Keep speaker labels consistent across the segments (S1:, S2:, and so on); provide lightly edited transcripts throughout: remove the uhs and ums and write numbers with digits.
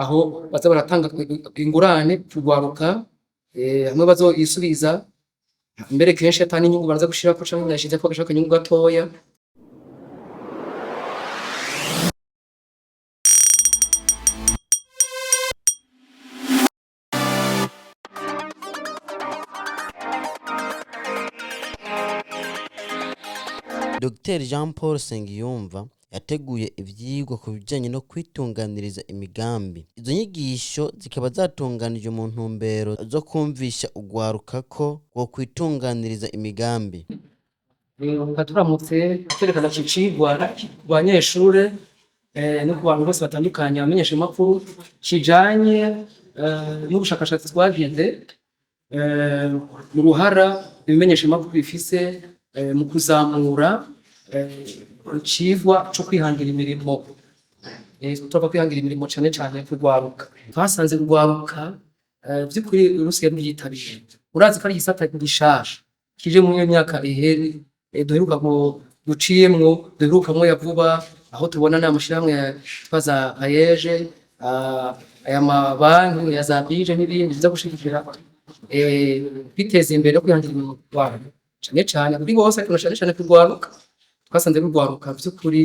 S1: Aho baza baratanga ingurane kugwaruka, hamwe bazoyisubiza mbere kenshi ata n'inyungu baraza gushirako canke bayishizeko bagashirako akanyungu gatoya.
S2: Dr Jean Paul Nsengiyumva yateguye ivyigwa ku bijanye no kwitunganiriza imigambi. Izo nyigisho zikaba zatunganijwe mu ntumbero zo kumvisha urwaruka ko rwokwitunganiriza imigambi.
S1: Reka turamutse twerekana iki cigwa ku banyeshure no ku bantu bose batandukanye, abamenyeshamakuru, kijanye n'ubushakashatsi twagize mu ruhara ibimenyeshamakuru bifise mu kuzamura icigwa co kwihangira imirimo. Turava kwihangira imirimo cane cane kurwaruka. Twasanze urwaruka vy'ukuri rusigaye ruvyitabira. Urazi ko ari igisata gishasha kije muri iyo myaka ihere duheruka duciyemwo, duherukamwo ya vuba, aho tubona n'amashirahamwe yitwa za AEG, aya mabanki ya za BIJE n'ibindi biza gushigikira kwiteza imbere no kwihangira imirimo kurwaruka cane cane kuri bose, ariko na cane cane kurwaruka. Twasanze rurwaruka vy'ukuri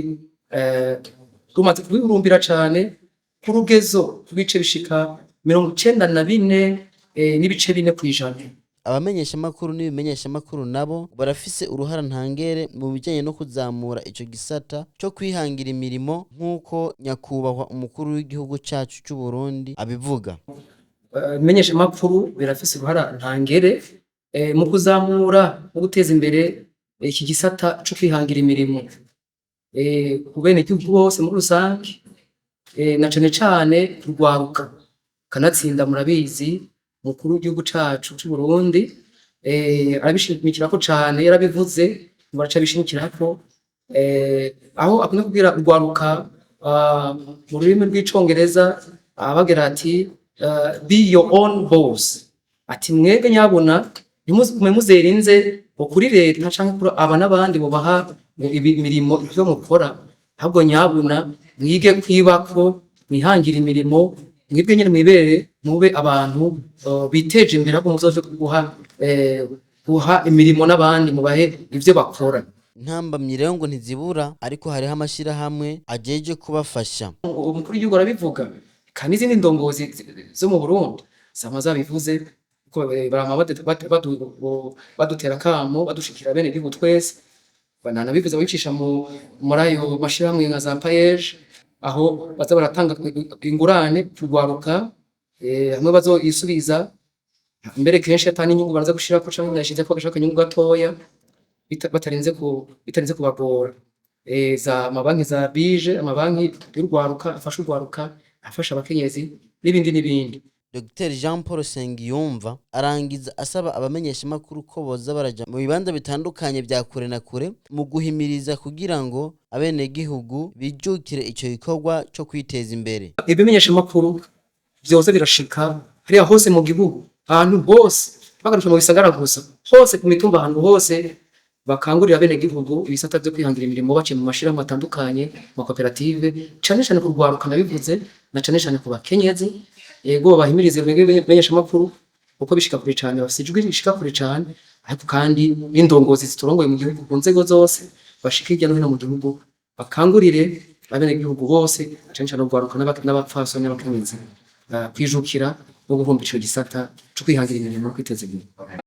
S1: rumaze kubihurumbira cane ku rugezo rw'ibice bishika 94 n'ibice 4 kw'ijana.
S2: Abamenyeshamakuru n'ibimenyeshamakuru nabo barafise uruhara ntangere mu bijanye no kuzamura ico gisata co kwihangira imirimo nk'uko nyakubahwa umukuru w'igihugu cacu c'Uburundi abivuga.
S1: Ibimenyeshamakuru birafise uruhara ntangere mu kuzamura no guteza imbere iki gisata co kwihangira imirimo ku benegihugu bose muri rusange, na cane cane urwaruka. Kanatsinda murabizi, umukuru w'igihugu cacu c'Uburundi arabishimikirako cane, yarabivuze baracabishimikirako, aho akunda kubwira urwaruka mu rurimi rw'icongereza abagira ati "Be your own boss", ati mwebwe nyabuna ntimugume muzerinze ngo kuri leta canke kuri aba n'abandi bobaha imirimo ivyo mukora, ahubwo nyabuna mwige kwibako, mwihangire imirimo mwebwe nyene, mwibere mube abantu biteje imbere, ahubwo muzoje guha imirimo n'abandi, mubahe ivyo bakora.
S2: Intambamyi rero ngo ntizibura, ariko hariho amashirahamwe ajeje kubafasha.
S1: Umukuru w'igihugu arabivuga, kandi n'izindi ndongozi zo mu Burundi zama zabivuze ko barama badutera akamo, badushikira bene gihugu twese, bananabivuze babicisha muri ayo mashirahamwe nka za PAEEJ, aho baza baratanga ingurane kurwaruka, hamwe bazoyisubiza mbere kenshi ata n'inyungu baraza gushirako canke bayishizeko bagashirako akanyungu gatoya bitarinze kubagora. Za amabanki za BIJE, amabanki y'urwaruka afasha urwaruka, afasha abakenyezi n'ibindi n'ibindi.
S2: Dr Jean Paul Nsengiyumva arangiza asaba abamenyeshamakuru ko boza baraja mu bibanza bitandukanye vya kure na kure mu guhimiriza kugira ngo abenegihugu bijukire ico gikorwa co kwiteza imbere.
S1: Ibimenyeshamakuru vyoza birashika hariya hose mu gihugu, ahantu hose, bagarutse mu bisagara gusa, hose ku mitumba, ahantu hose bakangurira abenegihugu ibisata vyo kwihangira imirimo baciye mu mashirahamwe atandukanye, mu makoperative, cane cane kurwaruka nabivuze, na cane cane ku bakenyezi. Yego, bahimirize ibimenyeshamakuru kuko bishika kure cane, bafise ijwi rishika kure cane, ariko kandi n'indongozi ziturongoye mu gihugu ku nzego zose bashika hirya no hino mu gihugu, bakangurire abenegihugu bose, cane cane urwaruka n'abapfasoni n'abakenyezi, kwijukira no guhumba ico gisata co kwihangira imirimo no kwiteza imbere.